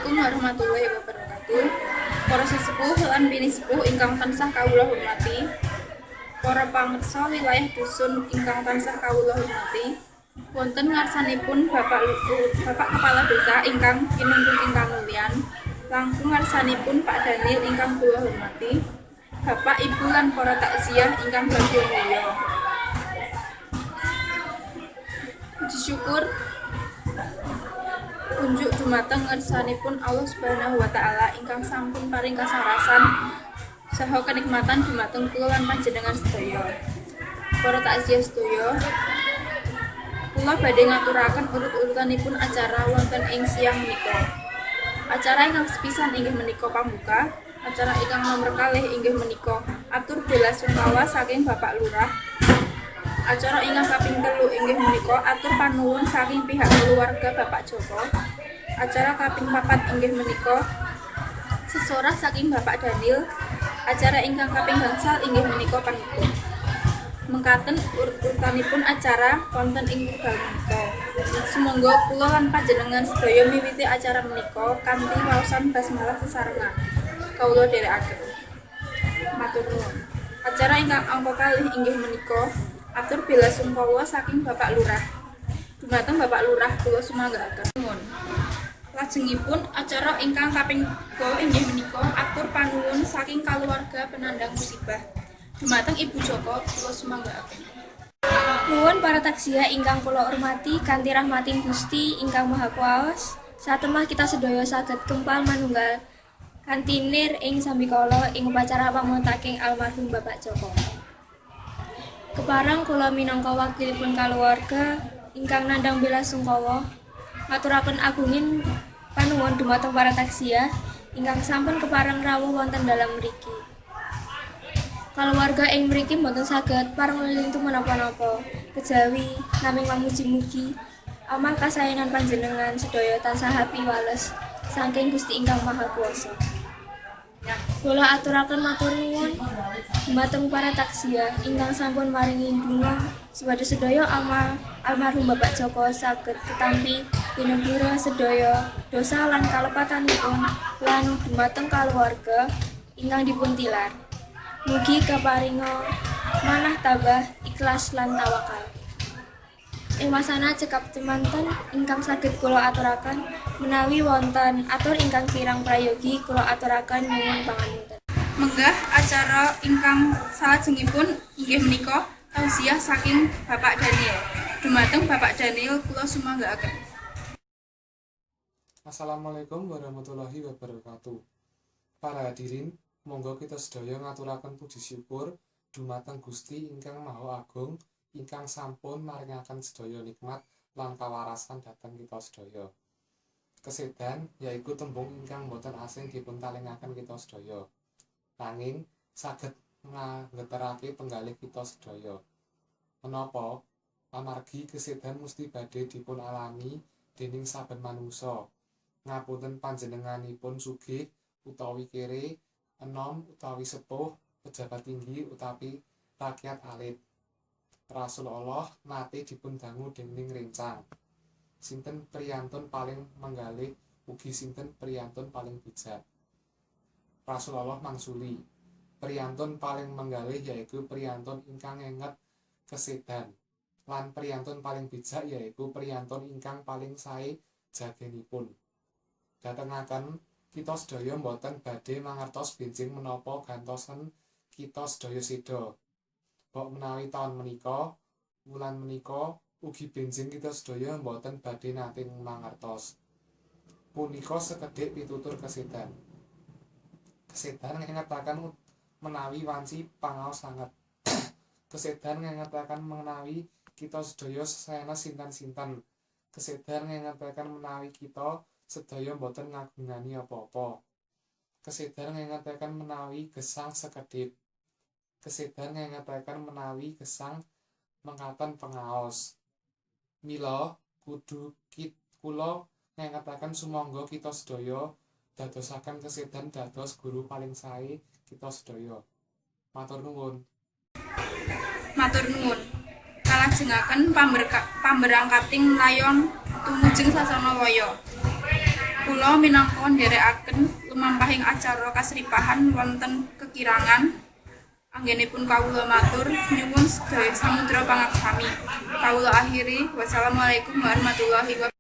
Assalamualaikum warahmatullahi wabarakatuh. Para sesepuh lan pinisepuh ingkang tansah kawula hormati. Para pangersa wilayah dusun ingkang tansah kawula hormati. Wonten ngarsanipun Bapak Kepala Desa ingkang kinunggung ing kamulyan. Langkung ngarsanipun Pak Daniel ingkang kula hormati. Bapak, Ibu lan para takziah ingkang bagya mulya. Puji syukur kunjuk dumateng ngersanipun Allah Subhanahu wa taala ingkang sampun paring kasarasan saha kenikmatan dumateng kula lan panjenengan sedaya. Para takziah sedaya, kula badhe ngaturaken urut-urutanipun acara wonten ing siang menika. Acara ingkang sepisan inggih menika pambuka, acara ingkang nomer kalih inggih menika atur bela sungkawa saking Bapak Lurah. Acara ingkang kaping telu inggih menika atur panuwun saking pihak keluarga Bapak Joko. Acara kaping papat inggih menika sesorah saking Bapak Daniel. Acara ingkang kaping gangsal inggih menika panutup. Mekaten urut-urutanipun acara wonten ing wekdal menika. Sumangga kula lan panjenengan sedaya miwiti acara menika kanthi waosan basmalah sesarengan. Kawula dherekaken. Matur nuwun. Acara ingkang angka kalih inggih menika atur bela sungkawa saking Bapak Lurah. Dumateng Bapak Lurah kula sumanggaaken. Nuwun. Lajengipun acara ingkang kaping 3 inggih menika atur panuwun saking kaluwarga penandang musibah. Dumateng Ibu Joko kula sumanggaaken. Nuwun para takziah ingkang kula hormati, kanthi rahmating Gusti ingkang Maha Kuwaos, satemah kita sedaya saged kempal manunggal kanthi nir ing sambikala ing upacara pamotaking almarhum Bapak Joko. Kepareng kula minangka wakilipun kaluwarga ingkang nandang bela sungkawa ngaturaken agunging panuwun dumateng para takziah ingkang sampun kepareng rawuh wonten dalem mriki. Kaluwarga ing mriki mboten saged pareng lelintu menapa-napa kejawi naming mamuji-mugi amal kasaenan panjenengan sedaya tansah piwales saking Gusti ingkang Maha Kuwasa. Kula aturaken matur nuwun dumateng para takziah ingkang sampun maringi donga supados sedaya amal almarhum Bapak Joko saged ketampi tinebura sedaya dosa lan kalepatanipun lan dumateng kaluwarga ingkang dipun tilar. Mugi kaparinga manah tabah, ikhlas lan tawakal. Ing wasana cekap semanten ingkang saged kula aturaken, menawi wonten atur ingkang kirang prayogi kula aturaken nyuwun pangapunten. Menggah acara ingkang salajengipun inggih menika tausiah saking Bapak Daniel. Dumateng Bapak Daniel kula sumanggaaken. Assalamualaikum warahmatullahi wabarakatuh. Para hadirin, monggo kita sedaya ngaturaken puji syukur dumateng Gusti ingkang Maha Agung ingkang sampun maringaken sedaya nikmat lan kawarasan dhateng kita sedaya. Kesedan yaiku tembung ingkang boten asing dipun talingaken kita sedaya. Nanging saged nggeterake penggalih kita sedaya. Menapa? Amargi kesedan mesti badhe dipun alami dening saben manungsa. Ngapunten panjenenganipun sugih utawi kere, enom utawi sepuh, pejabat tinggi utawi rakyat alit. Rasulullah nate dipun dangu dening rencang. Sinten priyantun paling menggalih ugi sinten priyantun paling bijak? Rasulullah mangsuli, priyantun paling menggalih yaiku priyantun ingkang ngenget kesedan lan priyantun paling bijak yaiku priyantun ingkang paling sae jagenipun. Datengaken kita sedaya boten badhe mangertos benjing menapa gantosen kita sedaya seda. Mbok menawi taun menika, wulan menika, ugi benjing kita sedaya boten badhe nate mangertos. Punika sekedhik pitutur kesedan. Kesedan ngengetaken menawi wanci pangaos sanget. Kesedan ngengetaken menawi kita sedaya sanes sinten-sinten. Kesedan ngengetaken menawi kita sedaya boten ngagungani apa-apa. Kesedan ngengetaken menawi gesang sekedhip. Kesedan ngengetaken menawi gesang mekaten pengaos. Mila kudu kula ngengetaken sumangga kita sedaya dadosaken kesedan dados guru paling sae kita sedaya. Matur nuwun. Matur nuwun. Kalajengaken pamberangkating layon tumujeng sasana waya. Kula minangka nderekaken lumampahing acara kasripahan wonten kekirangan anggenipun kawula matur nyuwun sedaya samudra pangaksami. Kawula akhiri, wassalamualaikum warahmatullahi wabarakatuh.